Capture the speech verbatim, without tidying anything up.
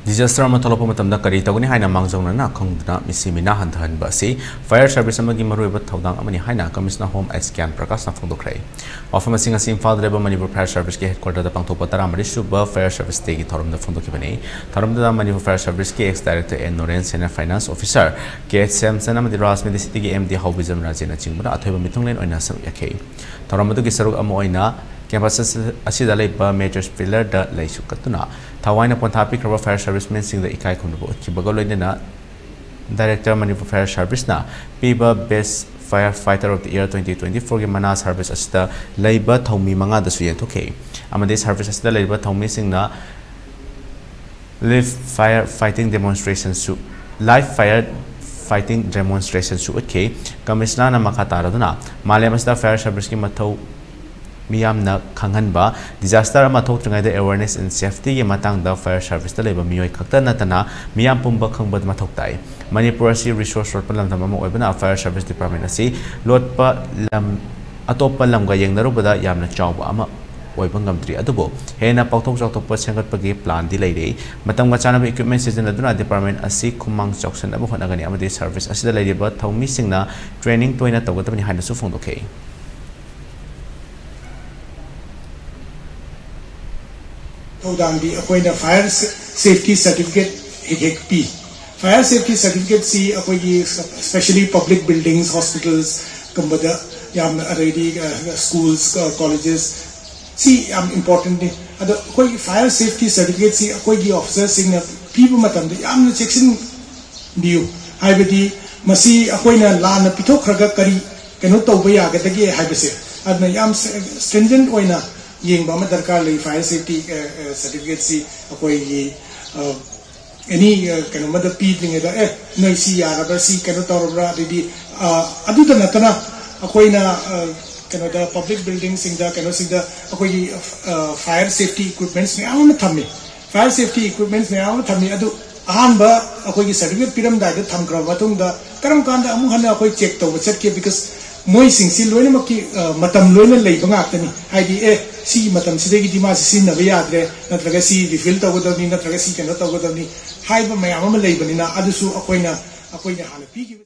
Disaster ꯑꯃ ꯊꯣꯛꯂꯛꯄ ꯃꯇꯝꯗ ꯀꯔꯤ ꯇꯧꯒꯅꯤ ꯍꯥꯏꯅ ꯃꯥꯡꯖꯧꯅꯅ ꯈꯪꯗꯨꯅ ꯃꯤꯁꯤ ꯃꯤꯅꯥ ꯍꯟꯊꯍꯟꯕ ꯑꯁꯤ fire service ꯑꯃꯒꯤ ꯃꯔꯨꯑꯣꯏꯕ ꯊꯧꯗꯥꯡ ꯑꯃꯅꯤ ꯍꯥꯏꯅ Commissioner Home S ꯒ꯭ꯌꯥꯟ ꯄ꯭ꯔꯀꯥꯁꯅ ꯐꯣꯡꯗꯣꯛꯈ꯭ꯔꯦ꯫ ꯋꯥꯐꯝ ꯑꯁꯤ ꯉꯁꯤ ꯏꯝꯐꯥꯜꯗ ꯂꯩꯕ ꯃꯅꯤꯄꯨꯔ Fire Service ꯀꯤ headquarter ꯗ ꯄꯥꯡꯊꯣꯛꯄ ꯇꯔꯥꯃꯔꯤ ꯁꯨꯕ Fire Service Day ꯒꯤ ꯊꯧꯔꯝꯗ ꯐꯣꯡꯗꯣꯛꯈꯤꯕꯅꯤ꯫ ꯊꯧꯔꯝꯗꯨꯗ ꯃꯅꯤꯄꯨꯔ Fire Service ꯀꯤ ex director N ꯅꯣꯔꯦꯟ ꯁꯦꯅꯥ, finance officer K ꯁ꯭ꯌꯥꯝꯆꯟ ꯑꯃꯗꯤ ꯔꯥꯖꯃꯤꯗꯤ ꯁꯤꯇꯤꯒꯤ M D ꯍꯥꯎꯕꯤꯖꯝ ꯔꯥꯖꯦꯅꯆꯤꯡꯕꯅ ꯑꯊꯣꯏꯕ ꯃꯤꯊꯨꯡꯂꯦꯟ ꯑꯣꯏꯅ ꯁꯔꯨꯛ ꯌꯥꯈꯤ꯫ ꯊꯧꯔꯝ ꯑꯗꯨꯒꯤ ꯁꯔꯨꯛ ꯑꯃ ꯑꯣꯏꯅ campus ꯑꯁꯤꯗ ꯂꯩꯕ Major Pillar ꯗ ꯂꯩꯁꯨ ꯀꯠꯇꯨꯅ ꯊꯋꯥꯏꯅ ꯄꯣꯟꯊꯥ ꯄꯤꯈ꯭ꯔꯕ fire servicemen ꯁꯤꯡꯗ ꯏꯀꯥꯏ ꯈꯨꯝꯅꯕ ꯎꯠꯈꯤꯕꯒ ꯂꯣꯏꯅꯅ Director Manipur Fire Service ꯅ ꯄꯤꯕ Best Firefighter of the Year twenty twenty-four ꯒꯤ ꯃꯅꯥ service ꯑꯁꯤꯗ ꯂꯩꯕ ꯊꯧꯃꯤ ꯃꯉꯥꯗꯁꯨ ꯌꯦꯟꯊꯣꯛꯈꯤ ꯑꯃꯗꯤ service ꯑꯁꯤꯗ ꯂꯩꯔꯤꯕ ꯊꯧꯃꯤꯁꯤꯡꯅ live fire fighting demonstration ꯁꯨ, live fire fighting demonstration ꯁꯨ ꯎꯠꯈꯤ꯫ Commissioner ꯅ ꯃꯈꯥ ꯇꯥꯔꯗꯨꯅ ꯃꯥꯂꯦꯝ ꯑꯁꯤꯗ fire service ꯀꯤ ꯃꯊꯧ ꯃꯤꯌꯥꯝꯅ ꯈꯪꯍꯟꯕ, disaster ꯑꯃ ꯊꯣꯛꯇ꯭ꯔꯤꯉꯩꯗ awareness and safety ꯒꯤ ꯃꯇꯥꯡꯗ fire service ꯇ ꯂꯩꯕ ꯃꯤꯑꯣꯏ ꯈꯛꯇ ꯅꯠꯇꯅ ꯃꯤꯌꯥꯝ ꯄꯨꯝꯕ ꯈꯪꯕ ꯃꯊꯧ ꯇꯥꯏ꯫ ꯃꯅꯤꯄꯨꯔ ꯑꯁꯤ resource ꯂꯣꯠꯄ ꯂꯝꯗꯝ ꯑꯃ ꯑꯣꯏꯕꯅ fire service department ꯑꯁꯤ ꯂꯣꯠꯄ ꯂꯝ, ꯑꯇꯣꯞꯄ ꯂꯝꯒ ꯌꯦꯡꯅꯔꯨꯕꯗ ꯌꯥꯝꯅ ꯆꯥꯎꯕ ꯑꯃ ꯑꯣꯏꯕ ꯉꯝꯗ꯭ꯔꯤ, ꯑꯗꯨꯕꯨ ꯍꯦꯟꯅ ꯄꯥꯛꯊꯣꯛ ꯆꯥꯎꯊꯣꯛꯄ ꯁꯦꯝꯒꯠꯄꯒꯤ plan ꯗꯤ ꯂꯩꯔꯤ꯫ ꯃꯇꯝꯒ ꯆꯥꯟꯅꯕ equipment ꯁꯤꯖꯤꯟꯅꯗꯨꯅ department ꯑꯁꯤ ꯈꯨꯃꯥꯡ ꯆꯥꯎꯁꯤꯟꯅꯕ ꯍꯣꯠꯅꯒꯅꯤ ꯑꯃꯗꯤ service ꯑꯁꯤꯗ ꯂꯩꯔꯤꯕ ꯊꯧꯃꯤꯁꯤꯡꯅ training ꯇꯣꯏꯅ ꯇꯧꯒꯗꯕꯅꯤ ꯍꯥꯏꯅꯁꯨ ꯐꯣꯡꯗꯣꯛꯈꯤ꯫ ꯊꯧꯗꯥꯡꯗꯤ ꯑꯩꯈꯣꯏꯅ fire safety certificate ꯍꯦꯛ ꯍꯦꯛ ꯄꯤ꯫ Fire safety certificate ꯁꯤ ꯑꯩꯈꯣꯏꯒꯤ specially public buildings, hospitals ꯀꯨꯝꯕꯗ ꯌꯥꯝꯅ, ꯑꯗꯩꯗꯤ schools, colleges ꯁꯤ ꯌꯥꯝ important ꯅꯤ꯫ ꯑꯗꯣ ꯑꯩꯈꯣꯏꯒꯤ fire safety certificate ꯁꯤ ꯑꯩꯈꯣꯏꯒꯤ officer ꯁꯤꯡꯅ ꯄꯤꯕ ꯃꯇꯝꯗ ꯌꯥꯝꯅ ꯆꯦꯛꯁꯤꯟꯕꯤꯌꯨ꯫ ꯍꯥꯏꯕꯗꯤ ꯃꯁꯤ ꯑꯩꯈꯣꯏꯅ ꯂꯥꯟꯅ ꯄꯤꯊꯣꯛꯈ꯭ꯔꯒ ꯀꯔꯤ ꯀꯩꯅꯣ ꯇꯧꯕ ꯌꯥꯒꯗꯒꯦ ꯍꯥꯏꯕꯁꯦ꯫ ꯑꯗꯨꯅ ꯌꯥꯝ stringent ꯑꯣꯏꯅ ꯌꯦꯡꯕ ꯑꯃ ꯗꯔꯀꯥꯔ ꯂꯩ꯫ Fire safety certificate ꯁꯤ ꯑꯩꯈꯣꯏꯒꯤ any ꯀꯩꯅꯣꯃꯗ ꯄꯤꯗ꯭ꯔꯤꯉꯩꯗ, ꯑꯦ, ꯅꯣꯏ ꯁꯤ ꯌꯥꯔꯕ꯭ꯔꯥ, ꯁꯤ ꯀꯩꯅꯣ ꯇꯧꯔꯕ꯭ꯔꯥ, ꯑꯗꯩꯗꯤ ꯑꯗꯨꯗ ꯅꯠꯇꯅ ꯑꯩꯈꯣꯏꯅ ꯀꯩꯅꯣꯗ public building ꯁꯤꯡꯗ, ꯀꯩꯅꯣꯁꯤꯡꯗ ꯑꯩꯈꯣꯏꯒꯤ fire safety equipments ꯃꯌꯥꯝ ꯑꯃ ꯊꯝꯃꯤ꯫ Fire safety equipments ꯃꯌꯥꯝ ꯑꯃ ꯊꯝꯃꯤ꯫ ꯑꯗꯨ ꯑꯍꯥꯟꯕ ꯑꯩꯈꯣꯏꯒꯤ certificate ꯄꯤꯔꯝꯗꯥꯏꯗ ꯊꯝꯈ꯭ꯔꯕ ꯃꯇꯨꯡꯗ ꯀꯔꯝ ꯀꯥꯟꯗ ꯑꯃꯨꯛ ꯍꯟꯅ ꯑꯩꯈꯣꯏ check ꯇꯧꯕ ꯆꯠꯀꯦ? Because ꯃꯣꯏꯁꯤꯡꯁꯤ ꯂꯣꯏꯅꯃꯛꯀꯤ ꯃꯇꯝ ꯂꯣꯏꯅ ꯂꯩꯕ ꯉꯥꯛꯇꯅꯤ꯫ ꯍꯥꯏꯗꯤ, ꯑꯦ, ꯁꯤꯒꯤ ꯃꯇꯝꯁꯤꯗꯒꯤꯗꯤ ꯃꯥꯁꯤ ꯁꯤꯖꯤꯟꯅꯕ ꯌꯥꯗ꯭ꯔꯦ, ꯅꯠꯇ꯭ꯔꯒ ꯁꯤ ꯔꯤꯐꯤꯜ ꯇꯧꯒꯗꯕꯅꯤ, ꯅꯠꯇ꯭ꯔꯒ ꯁꯤ ꯀꯩꯅꯣ ꯇꯧꯒꯗꯕꯅꯤ ꯍꯥꯏꯕ ꯃꯌꯥꯝ ꯑꯃ ꯂꯩꯕꯅꯤꯅ, ꯑꯗꯨꯁꯨ ꯑꯩꯈꯣꯏꯅ ꯑꯩꯈꯣꯏꯅ ꯍꯥꯟꯅ ꯄꯤꯈꯤꯕ